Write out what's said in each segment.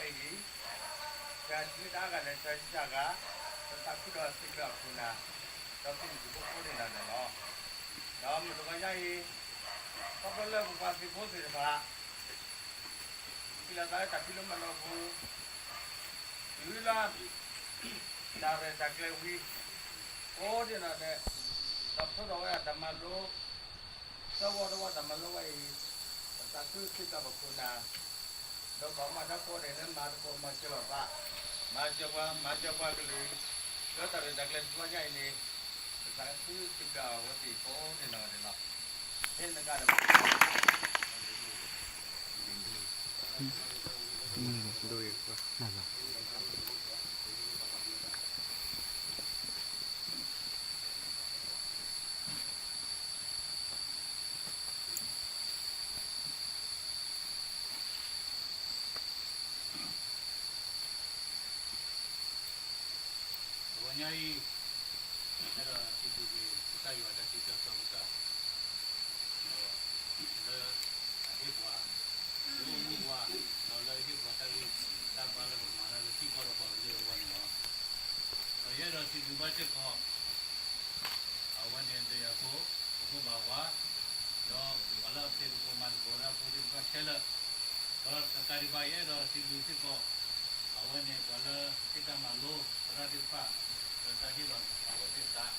အံၤ, ဆံးတၢ်အါဂၤလၢဆံးဆံးဂၤ, ပသးခုဒီးစံးဘျုးအခိၣ်နၢ်, ဒီးပမုၢ်ဖိကိးဂၤဒဲးလီၤ. ဒီးမုၢ်တဂီၤညါအံၤ, ခီဖျိလၢပပှၤသုးဖိသ့ၣ်တဖၣ် ဟ့ၣ်လီၤသးလၢတၢ်ဖံးလိမၤဒိးအပူၤ, တုၤလၢ တၢ်ရဲၣ်တၢ်ကျဲၤဝံၤ, ကိးဂၤဒဲး, ဒီးပဆိကမိၣ်ဝဲဒၣ်တၢ်မၤလိ, သဝီသဝီတၢ်မၤလိဝဲအံၤ, ပသးခုစံးဘျုးပခိၣ်နၢ်, ဒီးပှၤမၤတၢ်ကိးဂၤဒဲးလၢမၤသကိးမၤစၢၤလိာ်သး, မၤစၢၤပှၤ, မၤစၢၤပှၤကလုာ်, လၢတၢ်ရဲၣ်တၢ်ကျဲၤတဘျီညါအံၤန့ၣ်, ပသးခုစံးဘျုးအဝဲသ့ၣ်ကိးဂၤဒဲးလီၤ. မ့ၢ်နကဒီး တဂီၤညါအံၤ, အဲၣ်ဒိးစံးဘျုးက့ၤ ကစၢ်ယွၤတၢ်စံးထီၣ်ပတြၢၤ, ဒီးလၢအဟ့ၣ်ပှၤ, လၢအမူပှၤ, ဒီးလၢအဟ့ၣ်ပှၤတၢ်ဂံၢ်တၢ်ဘါလၢပကမၤတၢ်လၢထံကီၢ်ဒီးပှၤကလုာ်အဂီၢ်န့ၣ်လီၤ. ဒီးယအဲၣ်ဒိးစံးဘျုးဘၣ်စ့ၢ်ကီး အဝဲန့ၣ်ဒီးယၤဖိ, ပဖိဘၣ်ဝါ, ဒီးပှၤလၢအဖံးသကိးမၤသကိးတၢ်ဖိသ့ၣ်တဖၣ်ခဲလၢာ်, ဒီးတကးဒံးဘၣ် ယအဲၣ်ဒိးစံးဘျုးစ့ၢ်ကီး အဝဲန့ၣ် ပှၤလၢဟ့ၣ်တၢ်မၤလိသရၣ်သ့ၣ်တဖၣ်, လၢတၢ်ဟ့ၣ်လီၤအဝဲသ့ၣ်သး,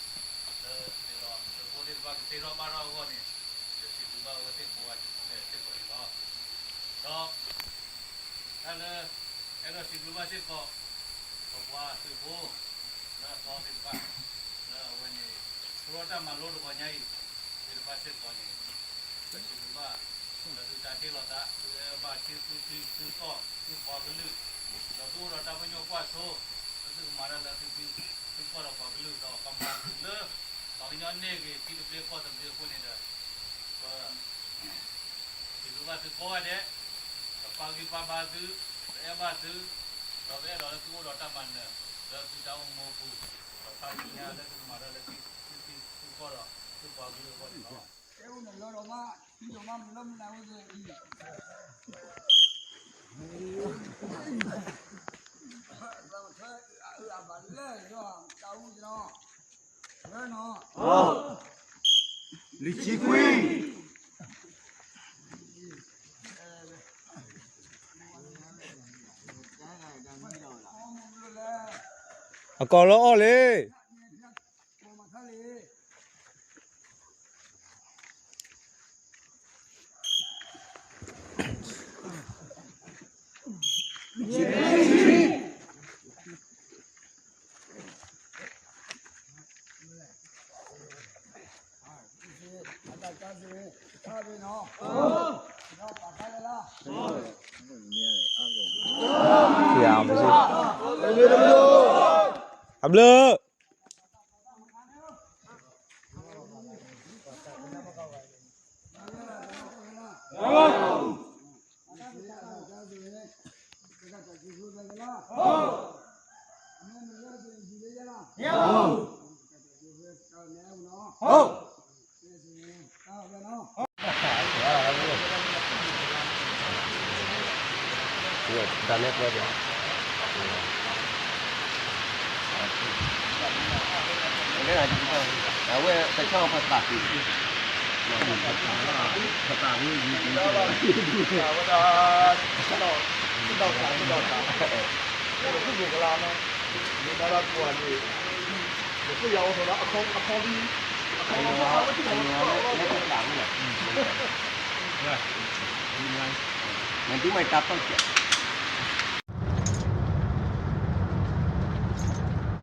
လၢသ့ၣ်လီၤသုးဖိသ့ၣ်တဖၣ်ကသ့ထီၣ်ဘၣ်ထီၣ်အဂီၢ်န့ၣ်, ယစံးဘျုးဘၣ်အဝဲသ့ၣ်ကိးဂၤဒဲးစ့ၢ်ကီးန့ၣ်လီၤ. ဒီး တၢ်လၢ အဲၣ်ဒိးစံးဘျုးဘၣ်စ့ၢ်ကီး ပပှၤသုးဖိ လၢအသီသ့ၣ်တဖၣ်, လၢအဝဲန့ၣ် ဖျိတၢ်မၤလိတဂီၤညါအံၤ သ့ၣ်တဖၣ်စ့ၢ်ကီးန့ၣ်, ပစံးဘျုးဘၣ် ဒီးသုတၢ်ဟ့ၣ်လီၤသး သုအဲၣ်ဘၣ်ထံသုထံသုကီၢ် သုပှၤကလုာ်, ဒီးသုအိၣ်ဒီးတၢ်ပညိၣ်ကွၢ်စိ, ဒီးသုကမၤတၢ်လၢထံသုကီၢ်ဒီးပှၤကလုာ် ဒီးကမၤသုလၢ ပှၤကညီန့ၢ်ဂ့ၤ ထံသဘျ့ကီၢ်သဘျ့အဃိန့ၣ်ဒီး ပ စံးဘျုးဘၣ်သုကိးဂၤဒဲး, ပပာ်ဂံၢ်ပာ်ဘါသု, ပအဲၣ်ဘၣ်သု, ဒီးပအဲၣ်ဒိးလၢသုအိၣ်ဒီးတၢ်မၤနၢၤ လၢသုတၢ်အိၣ်မူအပူၤ, ဒီးခါဆူညါလၢသုကမၤတၢ်လၢထံသုထံသုကီၢ်ဒီး သုပှၤကလုာ်အဂီၢ်န့ၣ်လီၤ. လံာ်ဆံခွံ အကီၢ်လၢအီၣ်လံ. အဘျုး အဝဲတၢ်ပသးသ့, ပသးဝဲယံၤ, နဒုးမၤတၢ်ပၢ်ကဲး